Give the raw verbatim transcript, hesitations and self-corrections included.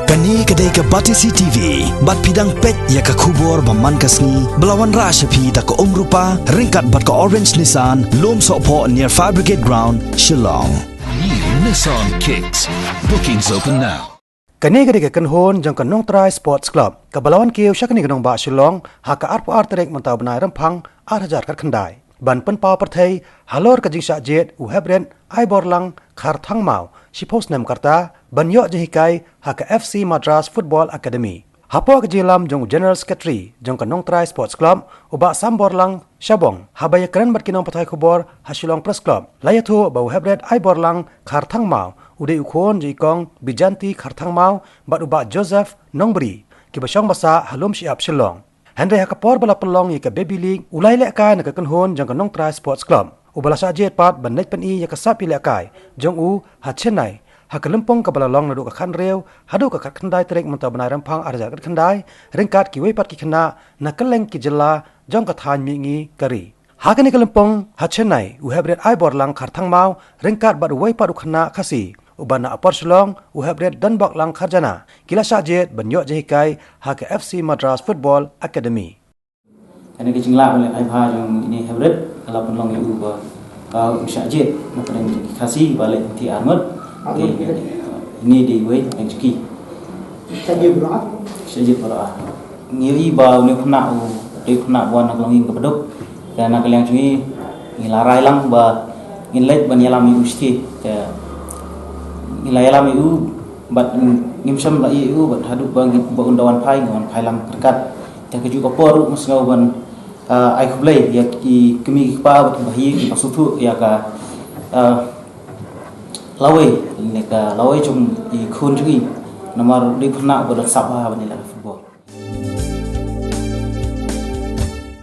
Kane ka dei ka Batesi T V, bad phi dang peit ïa ka khubor ba man ka sngi, ba la wanrah sha phi da ka Umrupa, ryngkat bad ka Orange Nissan, Lumsohphoh near Fire Brigade Ground, Shillong. New Nissan Kicks. Bookings open now. Kane ka dei ka kynhun jong ka Nongtrai Sports Club, kaba la wan kiew sha kane ka nongbah Shillong, ha ka arphew ar tarik mynta u bnai Rymphang, ar hajar khatkhyndai. Ban pynpaw pyrthei halor ka jingshah jied u Heprit Aiborlang Kharthangmaw, shiphew snem ka rta, ban ïoh jinghikai ha ka F C Madras Football Academy. Hapoh ka jingïalam jong u General Secretary jong ka Nongtrai Sports Club, u Bah Samborlang Shabong, haba ïakren bad ki nongpathai khubor ha Shillong Press Club, la ïathuh ba u Heprit Aiborlang Kharthangmaw u dei u khun jong i Kong Bijanti Kharthangmaw bad u Bah Joseph Nongbri, kiba shong ba sah ha Lumshyiap, Shillong. Hynrei ha ka por ba la pynlong ïa ka Baby League, u la ïalehkai na ka kynhun jong ka Nongtrai Sports Club, uba la shah jied pat ban leit pyni ïa ka sap ïalehkai jong u ha Chennai, ha ka lympung kaba la long naduh ka khathynriew haduh ka khatkhyndai tarik mynta u bnai Rymphang ar hajar khatkhyndai, ryngkat kiwei pat ki khynnah na kylleng ki jylla jong ka thaiñ mihngi ka ri. Ha kane ka lympung ha Chennai, u Heprit Aiborlang Kharthangmaw ryngkat bad uwei pat u khynnah Khasi uba na Upper Shillong, u Heprit Donboklang Kharjana, ki la shah jied ban ïoh jinghikai ha ka F C Madras Football Academy. Kane ka jinglah ban lehkai bha jong ine i Heprit, ka la pynlong ïa u ba, uh, u shah jied na pdeng jong ki Khasi ba leh lynti arngut. Te ine i dei uwei na pdeng jong ki. Shah jied baroh ar. Shah jied baroh ar. Ngi ïohi ba une u khynnah u dei u khynnah ba wan na ka longïing kaba duk. Te na ka liang jong ngi, ngi la rai lang ba ngin leit ban ïalam ïa u shatei. Te ngi la ïalam ïa u bad ngim shym la ïeh ïa u bad haduh ba ngi, ba un da wan phai, ngi wan phai lang ryngkat. Te kajuh ka por ruh nga sngew ban, ah, ai khublei ïa ki kmie ki kpa bad ki bahaïing kiba sngewthuh ïa ka, ah, lawei, ne ka lawei jong i khun jong ngi. Namar u dei u khynnah uba don sap bha ban ïaleh.